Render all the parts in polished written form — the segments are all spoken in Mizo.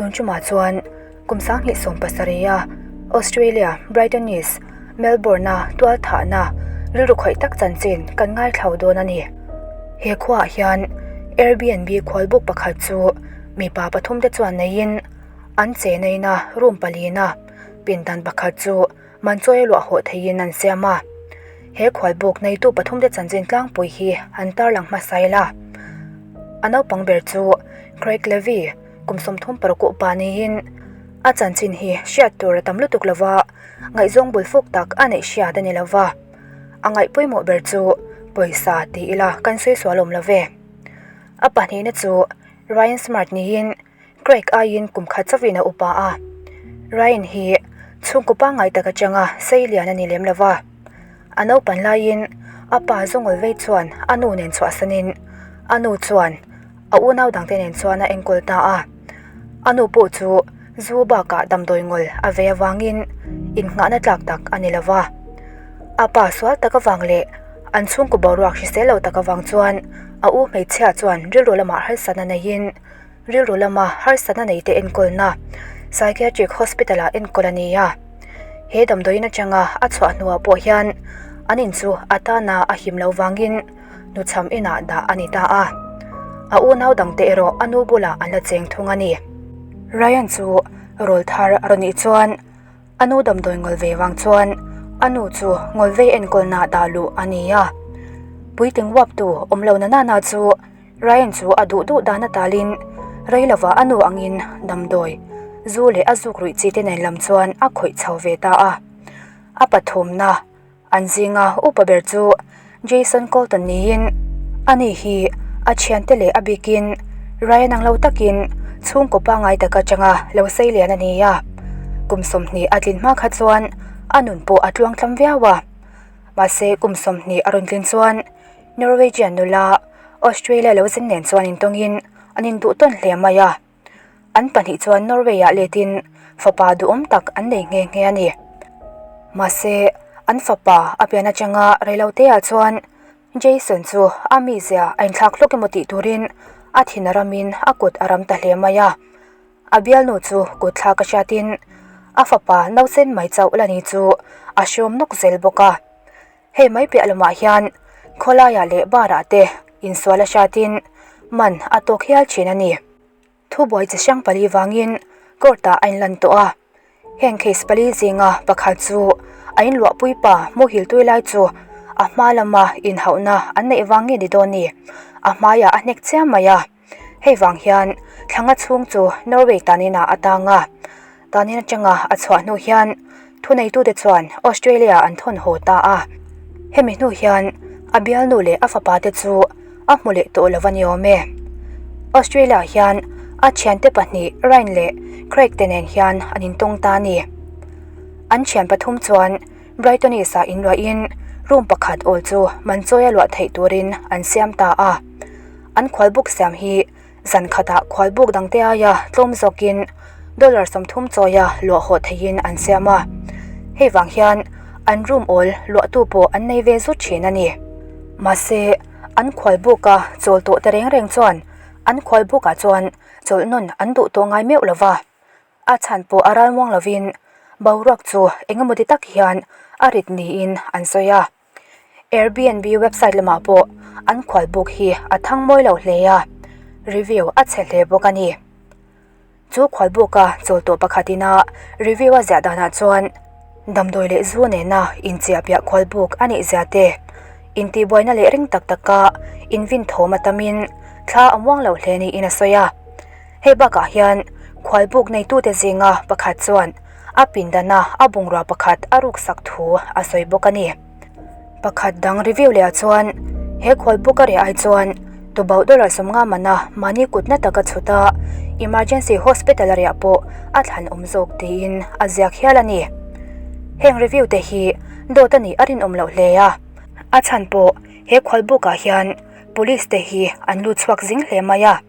Tun ṭumah chuan kum 2017 a Australia Brighton East, Melbourne-a tualthahna rilru khawih tak chanchin kan ngaithlau dawn a ni. He khuaah hian Airbnb khualbuk pakhat chu mipa pathumte chuan neiin an chenaina room palina pindan pakhat chu Manchawi a luah hawh theiin an siam a. He khualbuk neitu pathumte chanchin tlangpui hi an tarlang hmasa ila. A naupang ber chu Craig Levy, kum 36 upa niin a chanchin hi hriat tur a tam lutuk lova, ngaihzawng bul fuk tak a neih hriat a ni lova. A ngaih pawimawh ber chu pawisa ti ila kan sawi sual awm love. A pahnihna chu Ryan Smart niin Craig aiin kum khat chauhin a upa a, Ryan hi chhungkaw pangngai tak atanga sei lian a ni lem lo va. A naupan laiin a pa Zungul vei chuan a nu nen chhuahsanin a nu chuan a unau dangte nen chuan a enkawl ta a. A nu pawh chu zu bakah damdawi ngawl a vei avangin innghahna tlak tak a ni lo va. A pa sual tak avang leh an chhungkaw boruak hrisel lo tak avang chuan a u hmeichhia chuan rilru lamah harsatna neiin Rilru lama harsatna neite enkawlna Psychiatric Hospital-ah enkawl a ni a. He damdawiin atanga a chhuah hnuah pawh hian an in chu a tana a him loh vangin nuchham inah dah a ni ta a. A unau dangte erawh a nu bulah an la cheng thung a ni. Ryan chu rawl thar a rawn nih chuan a nu damdawi ngawl ve vang chuan a nu chu ngawl vei enkawlnaah dah luh a ni a. Puitling uaptu awm lo na nana chu Ryan chu a duh duh dan a talin rei lova a nu angin damdawi zu leh a zuk ruih chi te nen lam chuan a khawih chho ve ta a. A pathumna an zinga upa ber chu Jason Colton niin ani hi a thiante leh a bikin Ryan ang lo takin chhungkaw pangngai tak atanga lo sei lian a ni a. Kum 20 a tlin hma kha chuan a nun pawh a tluangtlam viau a. Mahse kum 20 a rawn tlin chuan Norwegian nula Australia lo zin nen chuan intawngin an induh tawn hle mai a. An pahnih chuan Norway-ah letin fapa duhawm tak an nei nghe nghe a ni. Mahse, an fapa a pian atanga reiloteah chuan Jason chu a mizia a inthlak hlawk emaw tih turin a thin a ramin a kut a ram ta hle mai a. A bialnu chu kut thlak a hriatin a fapa nausen mai chauh la ni chu a hriawm nawk zel bawk a. Hei mai piah lamah hian khawlaiah leh bar-ah te insual a hriatin man a tawk hial thin a ni. Thubuai chi hrang pali vangin court-ah a inlan tawh a, heng case pali zinga pakhat chu a inluahpui pa muhil tui lai chu a hma lama inhauhna an neih vang nge ni dawn ni, a hmaiah a hnek chiam mai a. Hei vang hian thlanga chhung chu Norway tanin ah a tang a, tanin atanga a chhuah hnu hian thuneitute chuan Australia an thawn haw ta a. Hemi hnu hian a bialnu leh a fapa te chu a hmu leh tawh lo a ni awm e. Australia hian a thiante pahnih Ryan leh Craig te nen hian an intawng ta a ni. An thian pathum chuan Brighton East-ah inluahin room pakhat awl chu manchawi a luah theih turin an siam ta a. An khualbuk siam hi zan khatah khualbuk dangte aia tlawm zawkin dollar 30 chawia luah haw theihin an siam a. Hei vang hian an room awl luahtu pawh an nei ve zut thin a ni. Mahse, an khualbuka chawl tawh te reng reng chuan an khualbukah chuan chawlh nawn an duh tawh ngai meuh lo va. A chhan pawh a ralmuang lovin boruak chu engemaw ti tak hian a rit niin an sawi a. Airbnb website lamah pawh an khualbuk hi a thang mawi lo hle a, review a chhe hle bawk a ni. Chu khualbuka chawl tawh pakhat ina review a ziah danah chuan damdawi leh zu nena inchiahpiah khualbuk a nih zia te, intihbuaina leh ring tak taka invin thawm a tamin thla a muang lo hle niin a sawi a. Hei bakah hian khualbuk neitute zinga pakhat chuan a pindana a bungrua pakhat a ruksak thu a sawi bawk a ni. Pakhat dang review leh ah chuan he khualbuk a reh ai chuan tubauh dollar 50 mana mahni kutna taka chhut a emergency hospital a riah pawh a thlan awm zawk tiin a ziak hial a ni. Heng review te hi dawt a nih a rinawm loh hle a, a chhan pawh he khualbuk ah hian police te hi an lut chhuak zing hle mai a.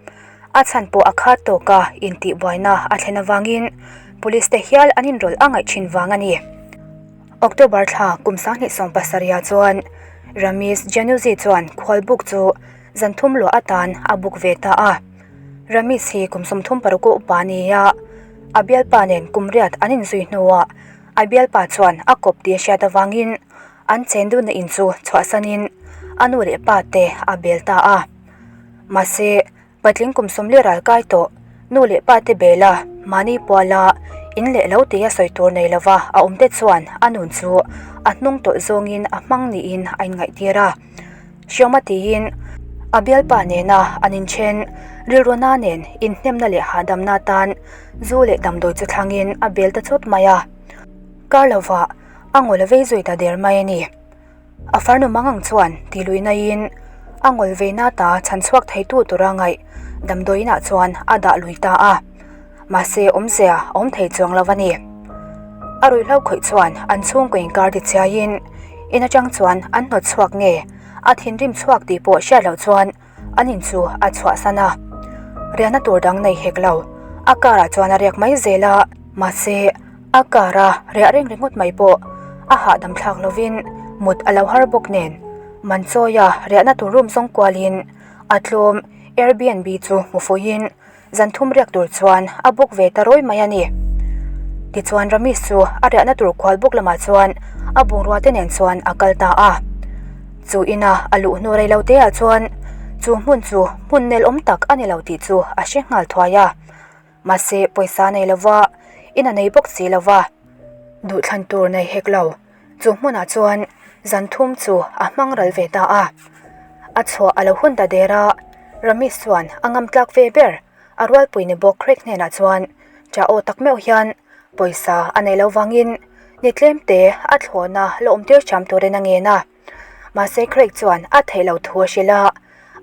A chhan pawh a khat tawk a, intihbuaina a thlen avangin Police te hial an inrawlh a ngaih thin vang a ni. October thla kum 2017 ah chuan Ramiz Januzi chuan khualbuk chu zan thum luah atan a buk ve ta a. Ramis hi kum 36 a upa a ni a, a bialpa nen kum riat an inzui hnuah a bialpa chuan a kawp tih a hriat avangin an chen dunna in chu chhuahsanin a nu leh pa te a bel ta a. Mahse, patling kum 40 ral kai tawh nu leh pa te bela mahni puala in leh lo tia sawi tur nei lova a awm te chuan a nun chu a hnung tawlh zawngin a hmang niin a inngaihtir a. Hriawma tiin a bialpa nena an inthen rilruana nen inhnemna leh hahdamna atan zu leh damdawi chu thlangin a bel ta chawt mai a. Kar lovah a ngawl vei zui ta der mai a ni. A farnu mang ang chuan ti lui naiin a ngawl veina ta chhan chhuak theitu tura ngaih damdawiinah chuan a dah lui ta a. Mahse awmzia a awm thei chuang lo a ni. A ruihhlo khawih chuan an chhungkaw inkar ti chiaiin in atang chuan an hnawt chhuak nge a thinrim chhuak tih pawh hriat loh chuan an in chu a chhuahsan a. Riahna tur dang nei hek lo. A car ah chuan a riak mai zel a, mahse a car a riah reng ringawt mai pawh a hahdam thlak lovin mut a lo har bawk nen man chawia riahna tur room zawng kualin a tlawm Airbnb chu hmu fuiin Zan thum riak tur chuan a bawk ve ta rawi mai a ni. Tichuan Ramesh chu a riahna tur khual bawk lamah chuan a bungrua te nen chuan a kal ta a. Chu ina a luh hnu rei lo te ah chuan chu hmun chu hmun nel awm tak a ni lo tih chu a hre nghal thuai a. Mahse pawisa nei lova in a nei bawk si lova. Duhthlan tur nei hek lo. Chu hmunah chuan zan thum chu a hmang ral ve ta a. A chhuah a lo hun ta der a, Ramesh chuan a ngam tlak ve ber. A rualpui ni bawk Craig hnenah chuan cha aw tak meuh hian pawisa a neih loh vangin ni tlem te a thlawhna la awm tir thiam turin a ngen a. Mahse Craig chuan a theih loh thu a hrilh a,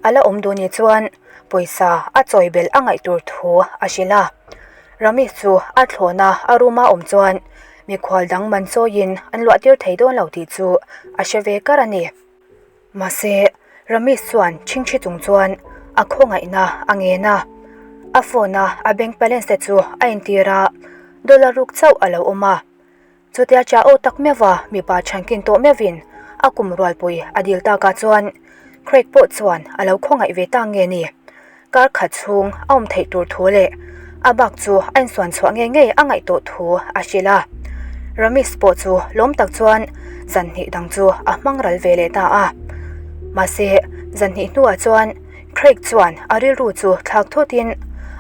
a la awm duh ni chuan pawisa a chawi belh a ngaih tur thu a hrilh a. Ramesh chu a thlawhna a room a awm chuan mikhual dang man chawiin an luah tir thei dawn lo tih chu a hre ve kar a ni. Mahse Ramesh chuan chhingchhi chung chuan a khawngaihna a ngen a, a phone a a bank balance te chu a entir a, dollar ruk chauh a lo awm a. Chutia cha aw tak meuha mipa chhankin tawh meuhin a kum rualpui a dil takah chuan Craig pawh chuan a lo khawngaih ve ta nge ni. Kar khat chhung a awm theih tur thu leh a bak chu a insuan chhuah ngei ngei a ngaih tawh thu a hrilh a. Ramesh pawh chu lawm tak chuan zan hnih dang chu a hmang ral ve leh ta a. Mahse, zan hnih hnuah chuan Craig chuan a rilru chu thlak thawtin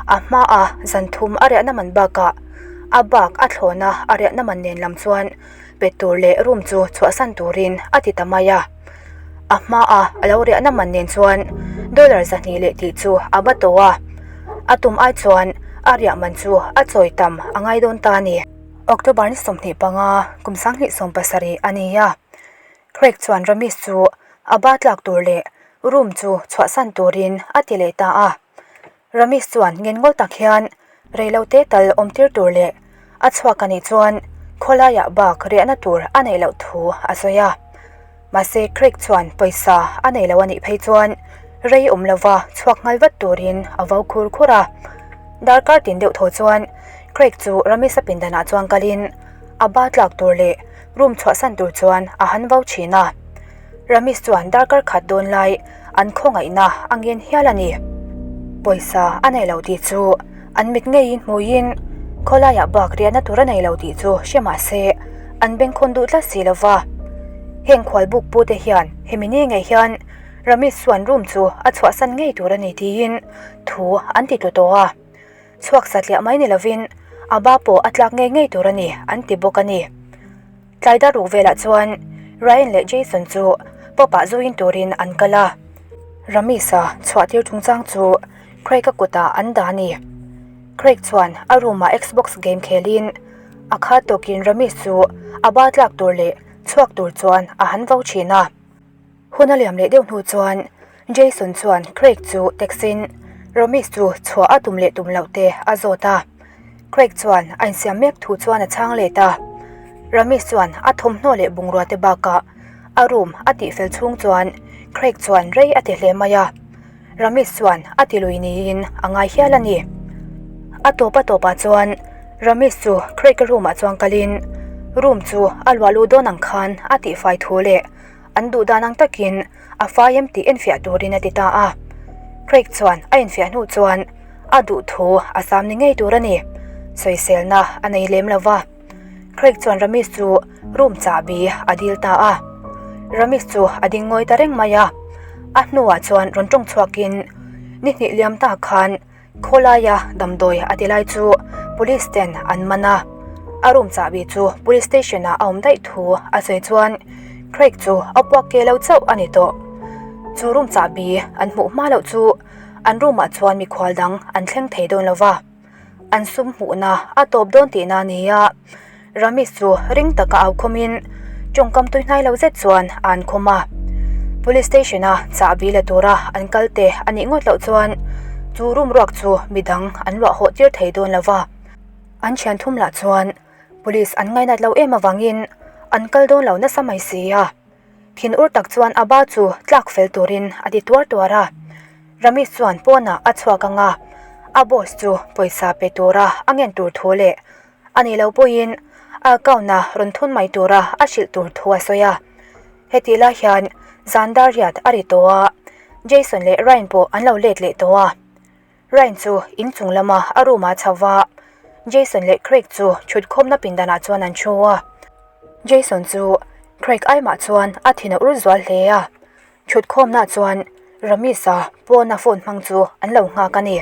a hmaa zan thum a riahna man bakah a bak a thlawna a riahna man nen lam chuan pe tur leh room chu chhuahsan turin a ti ta mai a. A hmaa a lo riahna man nen chuan dollar 200 leh tih chu a ba tawh a, a tum ai chuan a riah man chu a chawi tam a ngai dawn ta a ni. October ni 25, kum 2017 a ni a, Craig chuan Ramesh chu a ba tlak tur leh room chu chhuahsan turin a ti leh ta a. Ramesh chuan ngenngawlh tak hian reilote tal awm tir tur leh a chhuak a nih chuan khawlaiah bak riahna tur a neih loh thu a sawi a. Mahse Craig chuan pawisa a nei lo a nih phei chuan rei awm lova chhuak nghal vat turin a vo khur khur a. Darkar tin deuh thaw chuan Craig chu Ramesh-a pindanah chuan kalin a ba tlak tur leh room chhuahsan tur chuan a han vo thin a. Ramesh chuan darkar khat dawn lai an khawngaihna a ngen hial a ni. Pawisa a nei lo tih chu an mit ngeiin hmuiin khawlaiah bak riahna tur a nei lo tih chu hre mah se an bengkhawn duh tlat si lo va. Heng khualbuk pute hian hemi ni ngei hian Ramesh chuan room chu a chhuahsan ngei tur a ni tiin thu an ti tlu tawh a. Chhuak satliah mai ni lovin a ba pawh a tlak ngei ngei tur a ni an ti bawk a ni. Tlai dar ruk velah chuan Ryan leh Jason chu pub-ah zuin turin an kal a. Ramesh-a chhuah tir chungchang chu Craig-a kutah an dah a ni. Craig chuan a room-ah Xbox game khelin a khat tawkin Ramesh chu a ba tlak tur leh chhuak tur chuan a han vo thin a. Hun a liam leh deuh hnu chuan Jason chuan Craig chu text-in Ramesh chu chhuah a tum leh tum loh te a zawt a. Craig chuan a insiam mek thu chuan a chhang let a. Ramesh chuan a thawmhnaw leh bungrua te bakah a room a tihfel chhung chuan Craig chuan rei a ti hle mai a. Ramesh chuan a ti lui niin a ngai hial a ni. A tawp a tawpah chuan Ramesh chu Craig-a room-ah chuan kalin room chu a luah luh dawn ang khan a tihfai thu leh An duh dan ang takin a fai em tih enfiah turin a ti ta a. Craig chuan a enfiah hnu chuan A duh thu a sam ni ngei tur a ni. Sawiselna a nei lem lo va. Craig chuan Ramesh chu room chahbi a dil ta a. Ramesh chu a ding ngawi ta reng mai a. A hnuah chuan rawn tawng chhuakin ni hnih liam ta khan Khawlaia damdawi a ti lai chu police ten an man a. A room chahbi chu police station ah a awm daih thu a sawi chuan Craig chu a puak ke lo chauh a ni tawh. Chu room chahbi an hmuh hma loh chu an room ah chuan mikhual dang an thleng thei dawn lo va. An sum hmuhna a tawp dawn tihna a ni a, Ramesh chu ring taka au khawmin tawngkam tui hnai lo zet chuan a an khawm a. Police station a chahbi la tura an kal te a nih ngawt loh chuan chu room ruak chu midang an luah hawh tir thei dawn lo va. An thian thum lah chuan police an ngainat lo em avangin an kal dawn lo nasa mai si a. Thin ur tak chuan a ba chu tlak fel turin a ti tuar tuar a. Ramesh chuan pawnah a chhuak ang a, a boss chu pawisa pe tura a ngen tur thu leh a nih loh pawhin a account a rawn thun mai tura a hrilh tur thu a sawi a. Hetih lai hian zan dar riat a ri tawh a, Jason leh Ryan pawh an lo let leh tawh a. Ryan chu inchung lama a room ah chho va, Jason leh Craig chu thutkhawmna pindanah chuan an thu a. Jason chu Craig aimah chuan a thin a ur zual hle a, thutkhawmna chuan Ramesh-a pawna phone hmang chu an lo nghak a ni.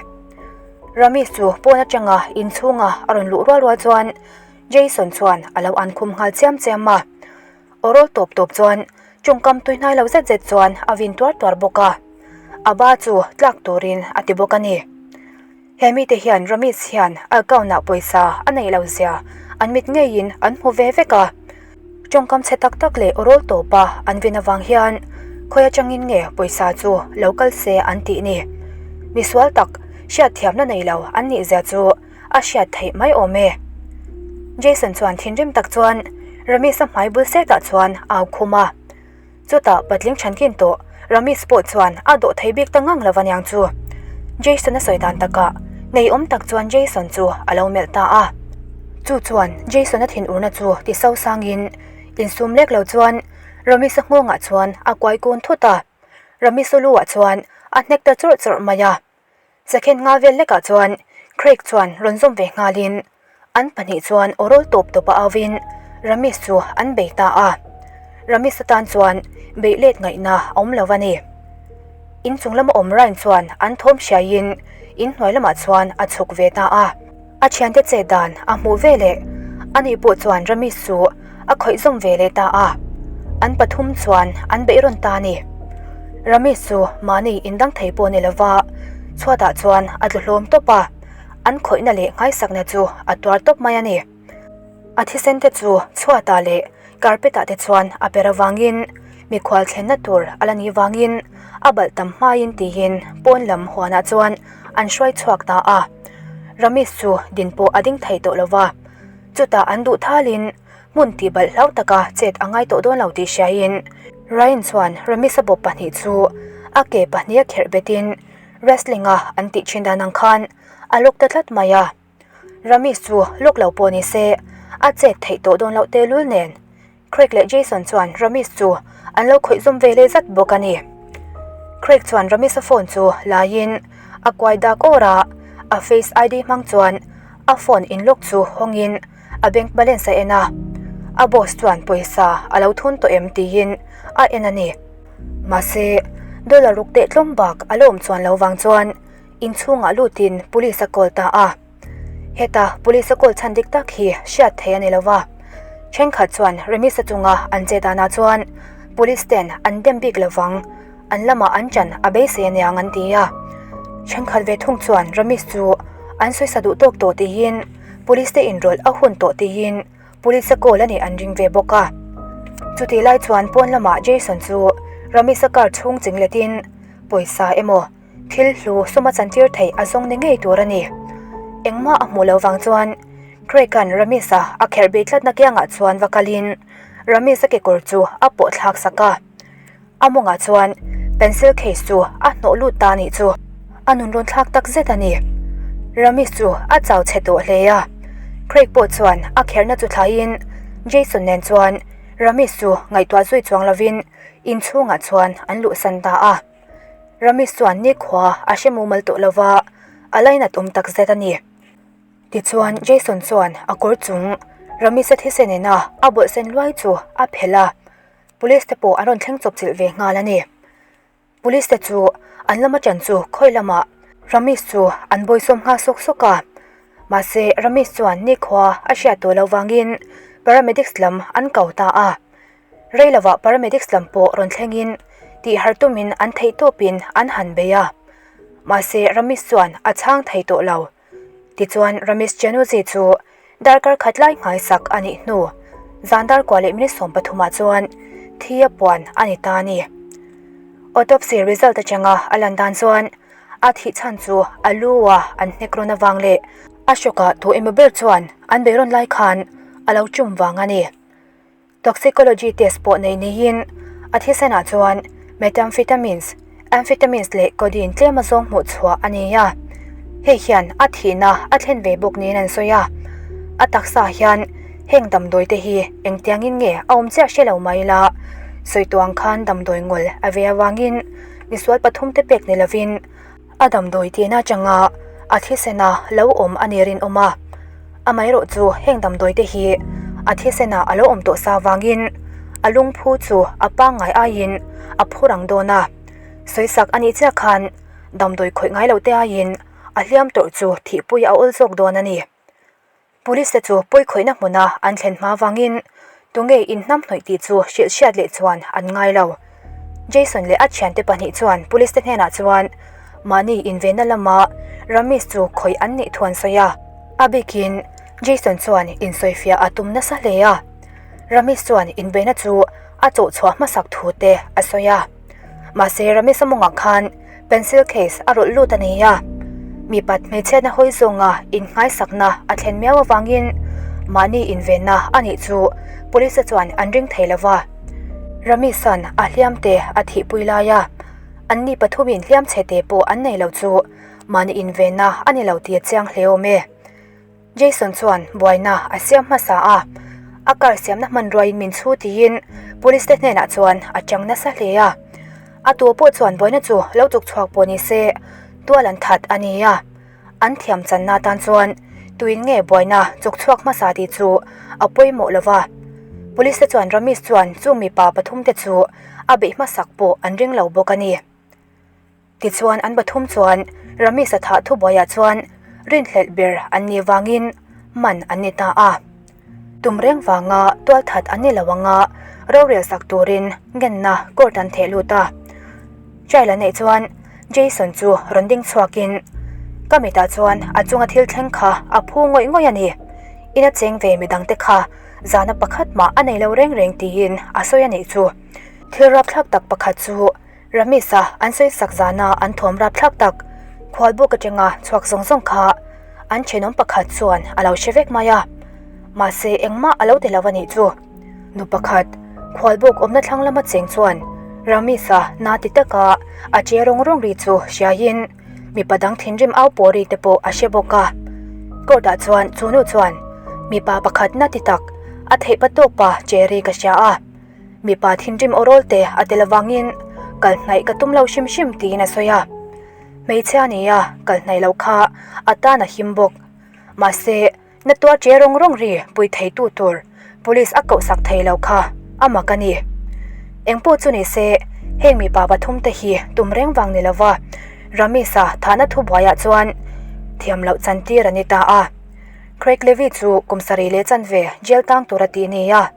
Ramesh chu pawn atanga inchhunga a rawn luh rual rual chuan Jason chuan a lo ankhum nghal chiam chiam a. Aw rawl tawp tawp chuan tawngkam tui hnai lo zet zet chuan a vin tuar tuar bawk a, a ba chu tlak turin a ti bawk a ni. He mite hian Ramesh hian a account ah pawisa a neih lo zia an mit ngeiin an hmu ve vek a, tawngkam chhe tak tak leh aw rawl tawp a an vin avang hian khawi atangin nge pawisa chu lo kal se an tih ni. Misual tak hriatthiamna nei lo an nih zia chu a hriat theih mai awm e. Jason chuan thinrim tak chuan Ramesh-a hmai bul setah chuan au khum a. Chutah patling thankin tawh Ramesh pawh chuan a dawh thei bik ta ngang lo aniang chu. Jason-a sawi dan takah ngeiawm tak chuan Jason chu a lo melh ta a. Chu chuan Jason-a thinurna chu ti so sangin insum lek lo chuan Ramesh-a nghawngah chuan a kuai kun thut a. Ramesh-a lu ah chuan a hnek ta chawrh chawrh mai a. Second nga vel lekah chuan Craig chuan rawn zawm ve nghalin an pahnih chuan aw rawl tawp tawp a auvin Ramesh chu an bei ta a. Ramesh atan chuan beih let ngaihna a awm lo a ni. Inchung lama awm Ryan chuan an thawm hriaiin inhnuai lamah chuan a chhuk ve ta a. A thiante chet dan a hmuh ve leh ani pawh chuan Ramesh chu a khawih zawm ve leh ta a, an pathum chuan an beih rawn ta a ni. Ramesh chu mahni indang thei pawh ni lova chhuatah chuan a tlu hlawm tawp a, an khawihna leh nghaisakna chu a tuar tawp mai a ni. A thisen te chu chhuatah leh carpet ah te chuan a per avangin mikhual thlenna tur a la nih vangin a balh tam hmain tiin pawn lam huanah chuan an hruai chhuak ta a. Ramesh chu din pawh a ding thei tawh lova, chutah an duh thalin hmun tih balh hlau taka chet a ngai tawh dawn lo tih hriain Ryan chuan Ramesh-a bawp pahnih chu a ke pahnih a kherh betin wrestling a an tih thin dan ang khan a lawk ta tlat mai a. Ramesh chu lawk lo pawh ni se, a chet theih tawh dawn loh tehlul nen. Craig leh Jason chuan Ramesh chu an lo khawih zawm ve leh zat bawk a ni. Craig chuan Ramesh-a phone chu laiin a kuai dak awr a, a face ID hmang chuan a phone in lock chu hawngin a bank balance a en a. A boss chuan pawisa a lo thun tawh em tiin a en a ni. Mahse, dollar ruk teh tlawm bak a la awm chuan lo vang chuan inchhungah lutin police a call ta a. Heta police a call chhan dik tak hi hriat thei a ni lo va. Thenkhat chuan Remisa chunga an che danah chuan police ten an dem bik lo vang, an lamah an chan a beisei aniang an ti a. Thenkhat ve thung chuan Ramesh chu an sawisa duh tawk tawh tiin police te inrawlh a hun tawh tiin police a call a nih an ring ve bawk a. Chutih lai chuan pawn lamah Jason chu Ramesh-a car chhung chingletin pawisa emaw Thil hlu suma chantir theih a zawng ni ngei tur a ni. Engmah a hmuh loh vang chuan Craig-a'n Ramesh-a a kherh bih tlatna kiangah chuan va kalin Ramesh-a kekawr chu a pawh thlak sak a. A mawngah chuan pencil case chu a hnawh lut ta anih chu a nun rawn thlak tak zet a ni. Ramesh chu a chau chhe tawh hle a. Craig pawh chuan a kherhna chu thlaiin Jason nen chuan Ramesh chu ngaihtuah zui chuang lovin inchhungah chuan an luhsan ta a. Ramesh chuan nikhua a hre mumal tawh lo va, A lainat awm takzet a ni. Tichuan Jason chuan a kawr chung Ramis-a thisen ina a bawlh sen luai chu a phelh a, police te pawh an rawn thleng chawp chilh ve nghal a ni. Police te chu an lama ṭan chu khawi lamah Ramis chu an bawisawm nghal sawk sawk a, mahse Ramis chuan nikhua a hriat tawh loh vangin paramedics lam an ko ta a. Rei lovah paramedics lam pawh rawn thlengin tihharh tumin an theih tawpin an han bei a, mahse Ramis chuan a chhang thei tawh lo. Tichuan Ramesh Januzi chu darkar khat lai nghaisak a nih hnu zan dar kua leh minute 13 ah chuan thi a puan a ni ta a ni. Autopsy result atanga a lan dan chuan a thih chhan chu a lu a an hnek rawn avang leh a hrawkah tu emaw ber chuan an beirawn lai khan a lo chum vang a ni. Toxicology test pawh nei niin a thisenah chuan methamphetamines, amphetamines leh codeine tlem azawng hmuh chhuah a ni a. Hei hian a thihna a thlen ve bawk niin an sawi a. A taksa hian heng damdawi te hi engtiangin nge a awm chiah hre lo mai ila, sawi tawh ang khan damdawi ngawl a ve avangin misual pathum te pek ni lovin A damdawi tihna atanga a thisena lo awm a ni rinawm a, amaherawh chu heng damdawi te hi a thisena a lo awm tawh sa vangin a lungphu chu a pangngai aiin a phu rang dawn a. Sawisak a nih chiah khan damdawi khawih ngai lo te aiin a hliam tawrh chu thihpui a awl zawk dawn a ni. Police te chu pawikhawihna hmuna an thlen hma vangin tunge inhnamhnawih tih chu hrilh hriat leh chuan an ngai lo. Jason leh a thiante pahnih chuan police te hnenah chuan mahni invenna lama Ramesh chu khawih an nih thu an sawi a. A bikin Jason chuan insawifiah a tum nasa hle a. Ramesh chuan inbeihna chu a chawhchhuah hmasak thu te a sawi a. Mahse Ramesh-a mawngah khan Pencil case a rawlh lut a ni a, mipat hmeichhiatna hawi zawnga innghaisakna a thlen miau avangin mahni invenna a nih chu police-te chuan an ring thei lo va. Ramesh-a'n a hliamte a thihpui lai a, anni pathumin hliam chhete pawh an nei lo chu mahni invenna a ni lo tih a chiang hle awm e. Jason chuan buaina a siam hmasa a, a car siamna hmanruaiin min chhu tiin police te hnenah chuan a chang nasa hle a. A tu pawh chuan buaina chu lo chuk chhuak pawh ni se, tual an that a ni a. An thiam channa atan chuan tuin nge buaina chuk chhuak hmasa tih chu a pawimawh lo va. Police te chuan Ramesh chuan chung mipa pathum te chu a beih hmasak pawh an ring lo bawk a ni. Tichuan an pathum chuan Ramesh-a thah thubuaiah chuan rinhlelh ber an nih vangin man an ni ta a. Tum reng vanga tualthat an ni lo anga rorel sak turin ngenna court an theh lut a. Trial an neih chuan Jason chu rawn ding chhuakin, Ka mitah chuan a chunga thil thleng kha a phu ngawih ngawih a ni. Ina cheng ve midangte kha zana pakhat mah a nei lo reng reng tiin a sawi a nih chu. Thil rapthlak tak pakhat chu Ramesh-a an sawi sak zana an thawm rapthlak tak khualbuk atanga chhuak zawng zawng kha an thenawm pakhat chuan a lo hre vek mai a, mahse engmah a lo ti lo a nih chu. Nu pakhat khualbuk awmna thlang lama cheng chuan Ramesh-a na ti taka a che rawng rawng ri chu hriaiin mipa dang thinrim au pawh ri te pawh a hre bawk a. Court-ah chuan chu nu chuan mipa pakhat na ti tak a theih pa tawpa che ri ka hria a. Mipa thinrim aw rawl te a tel avangin kal hnaih ka tum lo hrim hrim tiin a sawi a. Hmeichhia a ni a, kal hnaih loh kha a tan a him bawk. Mahse, na tuar che rawng rawng ri pui theitu tur police a kohsak thei lo kha a mak a ni. Engpawh chu ni se, heng mipa pathum te hi tum reng vang ni lova Ramesh-a thahna thubuaiah chuan thiam loh chantir a ni ta a. Craig Levy chu kum sarih leh chanve jail tang tura tih a ni a.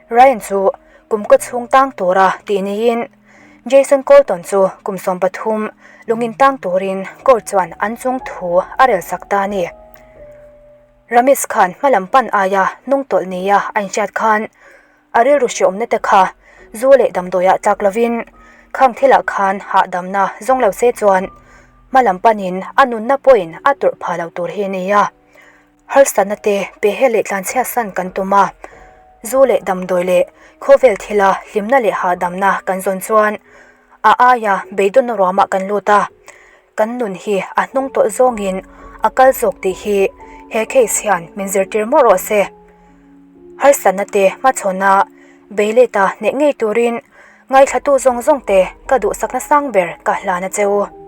Ryan chu kum kaw chhung tang tura tih niin Jason Colton chu kum 13 lungin tang turin court chuan an chung thu a rel sak ta a ni. Ramesh khan hmalam pan aia hnung tawlh nia a inhriat khan a rilru hreawmna te kha zu leh damdawiah tlak lovin khang thilah khan hahdamna zawng lo se chuan hmalam panin a nunna pawhin a tawrh phah lo tur hi a ni a. Harsatna te pehel leh tlanchhiat san kan tum a, zu leh damdawi leh khawvel thila hlimna leh hahdamna kan zawn chuan a aia beidawnna ruamah kan lut a, kan nun hi a hnung tawh zawngin a kal zawk tih hi he case hian min zirtir mawh rawh se. Harsatna te hmachhawna bei leta hneh ngei turin ngaithlatu zawng zawng te ka duhsakna sang ber ka hlan a che u.